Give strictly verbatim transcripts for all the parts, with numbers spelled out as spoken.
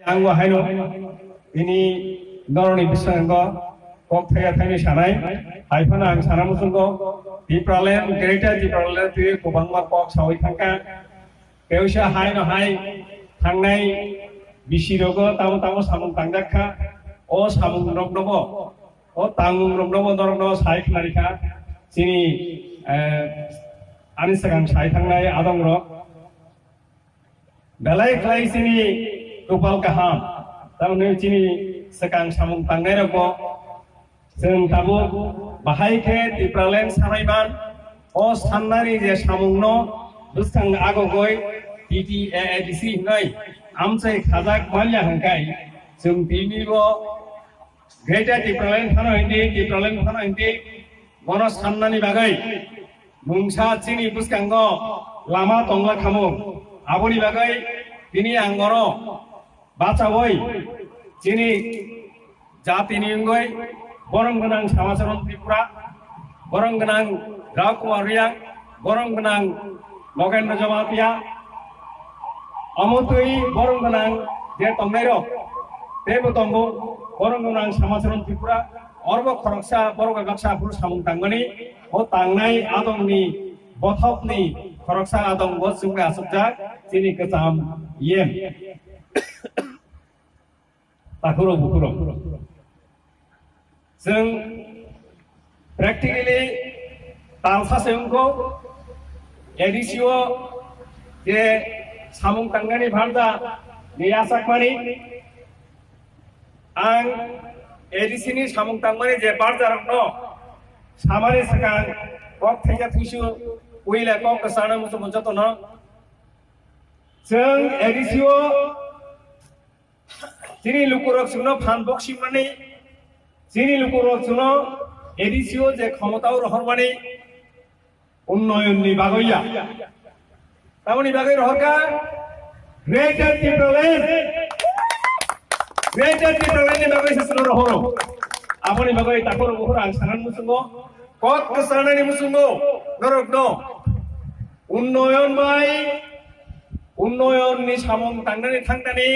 Ang bo haino tini noroni bwskango kok thaya thaini sanai, hai phano ang sana muchungo Tipraland, Greater Tipraland twi kwbangma kok sawi thangkha. Teisa haino hai thangnai bisi rogo tamo tamo samung tangjak kha. O samung rokno bo, o tangmung rokno bo norokno sai khnari kha. Chini, eh, ani swkang sai thangnai adong rok. Belai khlai chini kopal kaham, tamni chini swkang samung tangnai rokbo chwng tabuk bahai khe Tipraland sanai man. O sannani je samungno bwskang agogoi T T A A D C hinoi amchai khajak manya hwnkhe chwng tini bo Greater Tipraland phano hindi, Tipraland phano hindi, bono sannani bagwi mungsa chini bwskango lama tongla khamu. Aboni bagwi tini ang oro bachaui chini jatini wngwi borom gwnang Samacharan Tripura, borom gwnang Rao Kumar Reang, borom gwnang Nogendra Jamatia, omo twi borom gwnang je tongnairok teibo tongo, borom gwnang Samacharan Tripura, orbo khoroksa borok bai baksa aphuru samung tangmani, o tangnai adongni bothopni khoroksa adong bo chwngbai achukjak chini kwcham yem. Takhurok bukhurok. Chwng practically talsa se wngkho A D C o je samung tangnani bharda ni yachakmani. Ang A D C ni samung tangmani je barjarokno samani swkang kok thaisa thuisu puila kok kwchana muchungo jotono. Chwng A D C o chini lukurok chwngno phan boksimani, chini lukurok chwngno A D C o je khomotao rohormani, unnoyonni bagwi ya. Tamoni bagwi rohorkha Greater Tipraland. Greater Tipraland ni bagwi se chwngno rohoro. Aboni bagwi takhurok bukhurok ang sanani muchungo, kok kwchanani muchungo norokno unnoyon bai, unnoyonni samung tangnani thangtani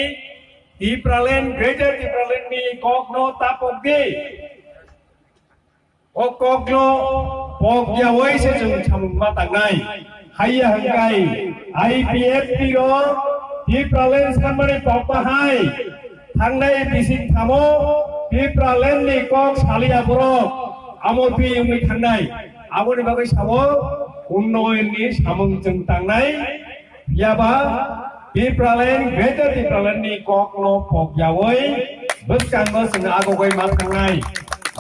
Tipraland, Greater Tipraland ni kokno tapok di. O kokno pok yaui se chwng samung ma tangnai. Haiya hwnkhe I P F T o Tipraland sanmani pok bahai thangnai bising thamo Tipraland ni kok saliya borok amo twi wngwi thangnai. Aboni bagwi sabo unnoyonni samung chwng tangnai. Phiya ba Tipraland, Greater Tipraland ni kokno pok yaui bwskango chwng agogoi ma thangnai.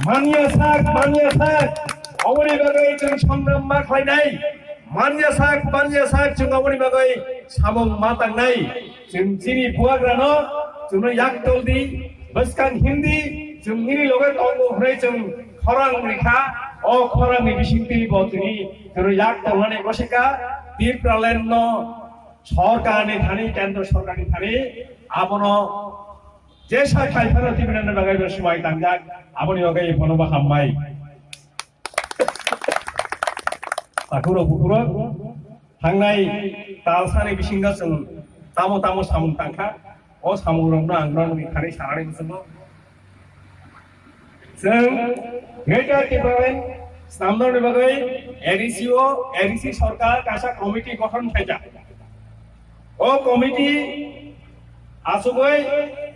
Manya sak, manya sak, oboni bagwi chwng songram ma khlainai. Manya sak, manya sak, chwng oboni bagwi samung ma tangnai. Chwng chini buagrano chwngno yak tol di, bwskang hindi, chwng nini loge tongo hwnwi chwng khorang rikha. O khorangni bisingtwi bo chwngni chwngno yak tolnani bwswkha Tipraland no sorkarni thani, kendro sorkarni thani abono jesa khai phano Tipraland bagwi bo swmai tangjak, aboni bagwi bono bo hambai. Takhurok bukhurok thangnai talsani bisingo chwng tamo tamo samung tangkha, o samungrokno ang norokni thani sanani muchungo. Chwng Greater Tipraland swnamnani bagwi A D C o, A D C sorkar kaisa committee gothon khaijak. O committee achugwi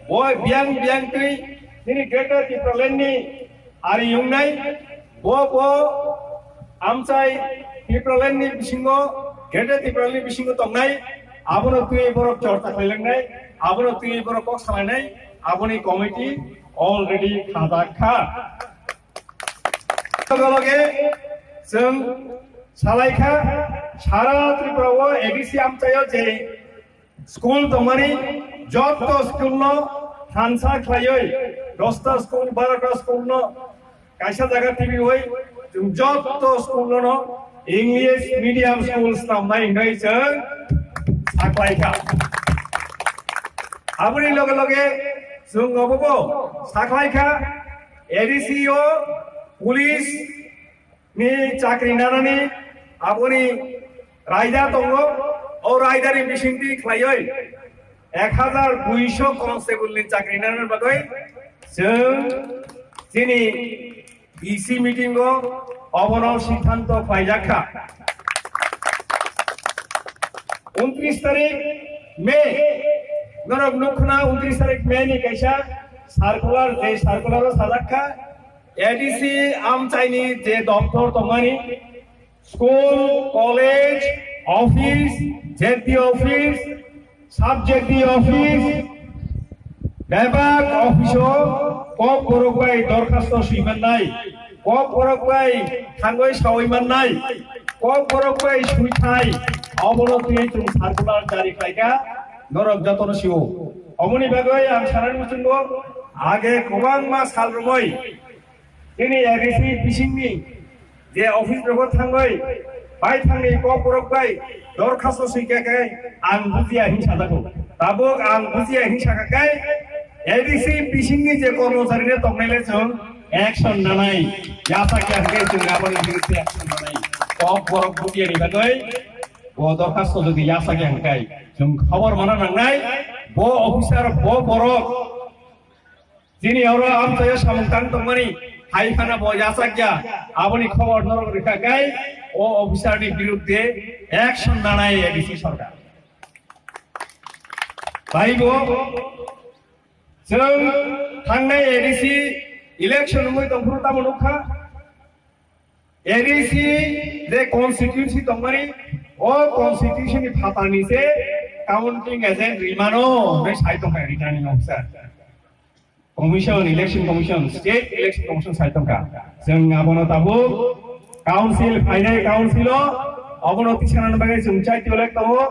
bo biyang biyang twi chini Greater Tipraland ni ari wngnai, bo bo amchai Tipraland ni bisingo, Greater Tipraland ni bisingo tongnai, abono twi borok chorcha khlailangnai, abono twi borok kok salainai, aboni committee already khajak kha. Loge loge chwng salai kha, sara Tripura o A D C amchaio je school tongmani, joto school no thansa khlaiwi, dosta school, barota school no kaisa jaga tibiwi, chwng joto school no English medium school swnamnai hwnwi chwng saklai kha. Aboni loge loge chwng obobo saklai kha, A D C o police ni chakri nanani aboni raida tongo, o raidani bisingtwi khlaiwi ek hajar duiso constable ni chakri nani bagwi chwng chini E C meeting o obono siddhanto khlaijak kha. Untris tarik May, norok nukhna untris tarik May ni kaisa circular, je circular o sajak kha, A D C amchaini je doptor tongmani, school, college, office, Z D office, sub Z D office, bebak office o kok borok bai dorkhasto swi mannai, kok borok bai thangwi sawi mannai, kok borok bai swi thai, obono twi chwng circular jari khlaikha, norok jotono sio. Omoni bagwi ang sanani muchungo age kwbangma sal romwi chini A D C bisingni je office rogo thangwi bai thangni kok borok bai dorkhasto swi khe khe ang bujiya hin sajago. Tabuk ang bujiya hin sakha khe A D C bisingni je kormochari ne tongnai le chwng action nanai, yasa khe hwnkhe chwng aboni biruddhe action nanai. Kok borok bujiya ni bagwi bo dorkhasto jodi yasa khe hwnkhe chwng khobor mana nangnai, bo officer, bo borok Chini oro amchaio samung tang tongmani hai phano bo yachakya, aboni khobor norok rwkha khe o officer ni biruddhe action nanai A D C sorkar. Taibo chwng thangnai A D C election wngwi tongphuru tamo nukha. A D C je constituency tongmani, o constituency ni phatarni se counting agent rimano hwnwi sai tongkha returning officer. Commission, Election Commission, State Election Commission sai tongkha. Chwng abono tabuk council, phainai council o, abono tisanani bagwi chwng chai tolek tongo.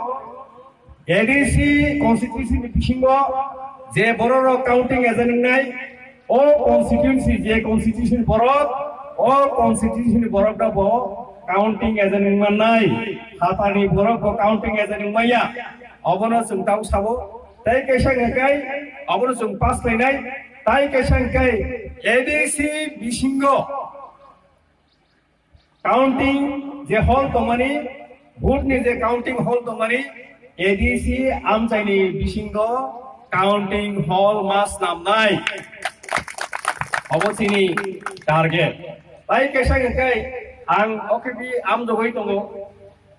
A D C constituency ni bisingo je bororok counting agent wngnai, o constituency, je constituency ni borok, o constituency ni borok no bo counting agent wngmannai, phatarni borok bo counting agent wngmaya, obono chwng tau sabo. Tai kaisa hwnkhe abono chwng pass khlainai, tai kaisa hwnkhe A D C bisingo counting je hall tongmani, vote ni je counting hall tongmani, A D C amchaini bisingo counting hall ma snamnai. Obo chini target. Tai kaisa hwnkhe ang O K B amjogwi tongo.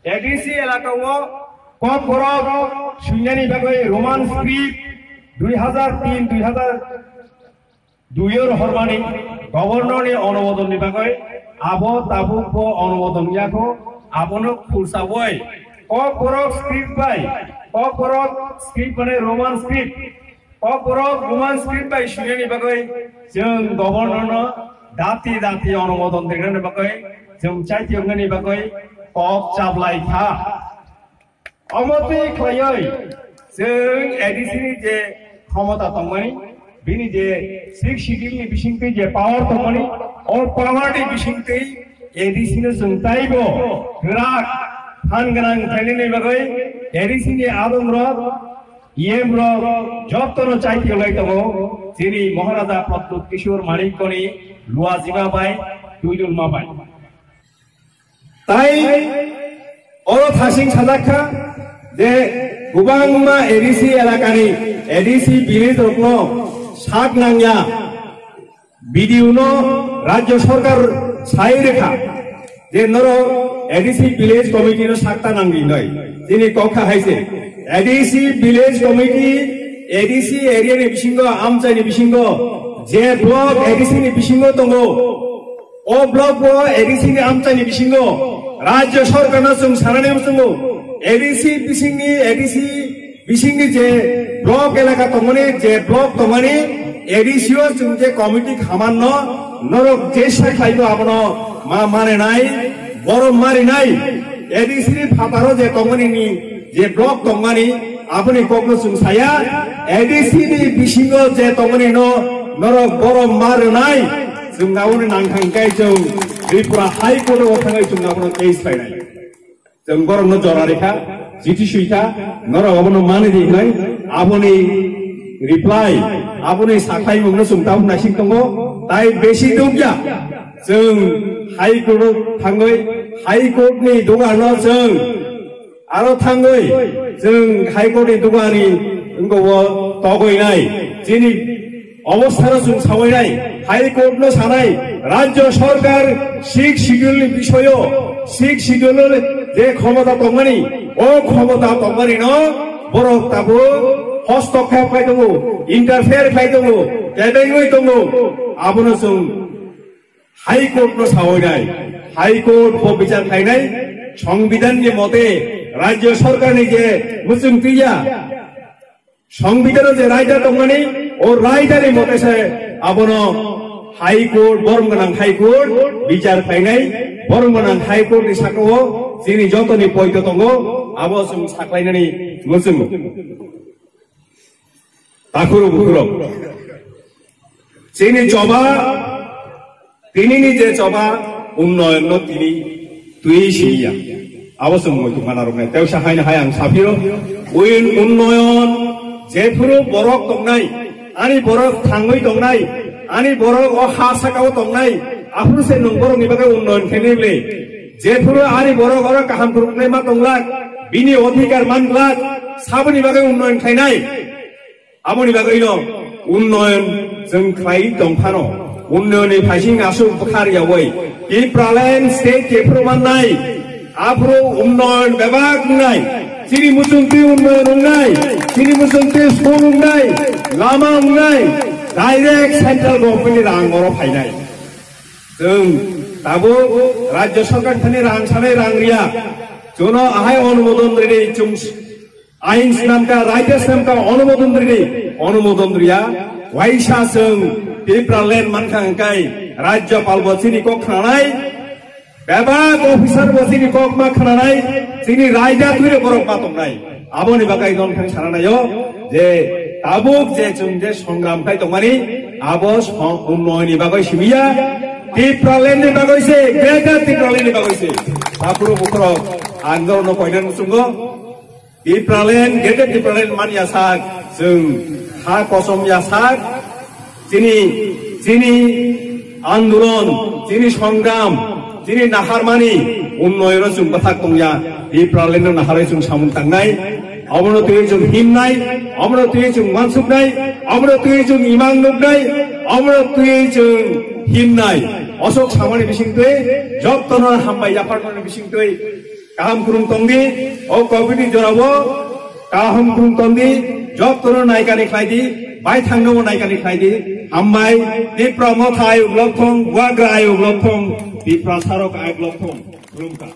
A D C elaka o kok borok swinani bagwi Roman script dui hazar tin, dui hazar dui o rohormani governor ni onumodon ni bagwi abo tabuk bo onumodon yakho, abono khulsawoi kok borok script bai, kok borok script mane Roman script, kok borok Roman script bai swinani bagwi chwng governor no dati dati onumodon degrani bagwi chwng chaitiyoknani bagwi kok chablai kha. Omo twi khlaiwi chwng A D C ni je khomota tongmani, bini je sixth schedule ni bisingtwi je power tongmani, o power ni bisingtwi A D C no chwng taibo kwrak phan gwnang khlainani bagwi A D C ni adong rok, E M rok jotono chaitiyolai tongo chini Maharaja Pradyut Kishore Manikya ni luajima bai, twidulma bai. Tai oro thasing sajak kha je kwbangma A D C elakani, A D C village rokno sak nangya, B D O no Rajya Sarkar sai rwkha je norok A D C village committee no sakta nangdi hinwi. Chini kok kha hai se, A D C village committee, A D C area ni bisingo, amchai ni bisingo, je block A D C ni bisingo tongo, o block bo A D C ni amchai ni bisingo, Rajya Sarkar no chwng sanani muchungo, A D C bisingni, A D C bisingni je block elaka tongmani, je block tongmani, A D C o chwng je committee khaman no norok je sai khlaibo abono ma mane nai, borom mari nai, A D C ni phataro je tongmani ni je block tongmani, aboni kokno chwng saya, A D C ni bisingo je tongmani no norok borom ma rwnai, chwng aboni nangthang kai chwng Tripura High Court o thangwi chwng abono case khlainai. Chwng borokno jora rikha, chithi swikha, norok abono mani di hinai, aboni reply, aboni sakhaimungno chwng tabuk naising tongo, tai besi dukya, chwng High Court o thangwi, High Court ni dugano chwng Aro thangwi chwng High Court ni dugani Wngkha o togwi nai, chini obostha no chwng sawi nai, High Court no sanai, Rajya Sarkar Sixth Schedule ni bisoyo, Sixth Schedule je khomota tongmani, o khomota tongmani no borok tabuk hostokhep khai tongo, interfere khai tongo, kebengwi tongo, abono chwng High Court no sawi nai, High Court bo bichar khainai, Songbidan ni mote Rajya Sarkar ni je muchung twiya, Songbidan o je raida tongmani, o raida ni mote se abono High Court, borom gwnang High Court bichar khainai, borom gwnang High Court ni sakao chini joto ni poito tongo, abo chwng saklainani muchungo. Takhurok bukhurok. Chini choba, tini ni je choba, unnoyon no tini twi siya. Abo chwng moi tongma narok nai. Teusa haino hai ang saphiro, uin unnoyon, jephuru borok tongnai, ani borok thangwi tongnai, ani borok o ha sakao tongnai, aphuru se nwng borok ni bagwi unnoyon khainai le. Jephuru ani borok oro kaham khuroknai ma tonglak, bini odhikar manglak, saboni bagwi unnoyon khainai. Aboni bagwino unnoyon chwng khlai tong phano, unnayonni phaising aswk bwkhar yaui Tipraland state jephuru mannai, aphuru unnoyon bebak wngnai, chini muchungtwi unnoyon wngnai, chini muchungtwi school wngnai, lama wngnai, direct central government ni rang oro phainai. Chwng tabuk Rajya Sarkar thani rang sanai, rang riya. Chwngno ahai onumodon rini, chwng ain swnamkha, raida swnamkha, onumodon rini, onumodon riya. Waisa chwng Tipraland mankha hwnkhe Rajyapal bo chini kok khnanai, bebak officer bo chini kok ma khnanai, chini raida twire borok ma tongnai. Aboni bagwi nongkhor sana naio je tabuk je chwng je songram khai tongmani, abo song-, unnoyonni bagwi simiya, Tipraland ni bagwi se, Greater Tipraland ni bagwi se. Takhurok bukhurok ang norokno koinani muchungo, Tipraland, Greater Tipraland man ya sak, chwng ha kosom ya sak, Chini, chini andolon, chini songram, chini naharmani unnoyono chwng bwthak tongya, Tipralandno naharwi chwng samung tangnai, omono twiwi chwng himnai, omono twiwi chwng uansuknai, omono twiwi chwng imang nuknai, omono twiwi chwng himnai. Osok samani bisingtwi, jottono hambai yapharmani bisingtwi, Kaham khulum tong di, o covid ni jora o kaham khulum tong di, jotono naikani khlai di, baithang no naikani khlai di, hambai, Tipra Motha ayuk lok thong, Bubagra ayuk lok thong, Tiprasa rok ayuk lok thong, khulumkha.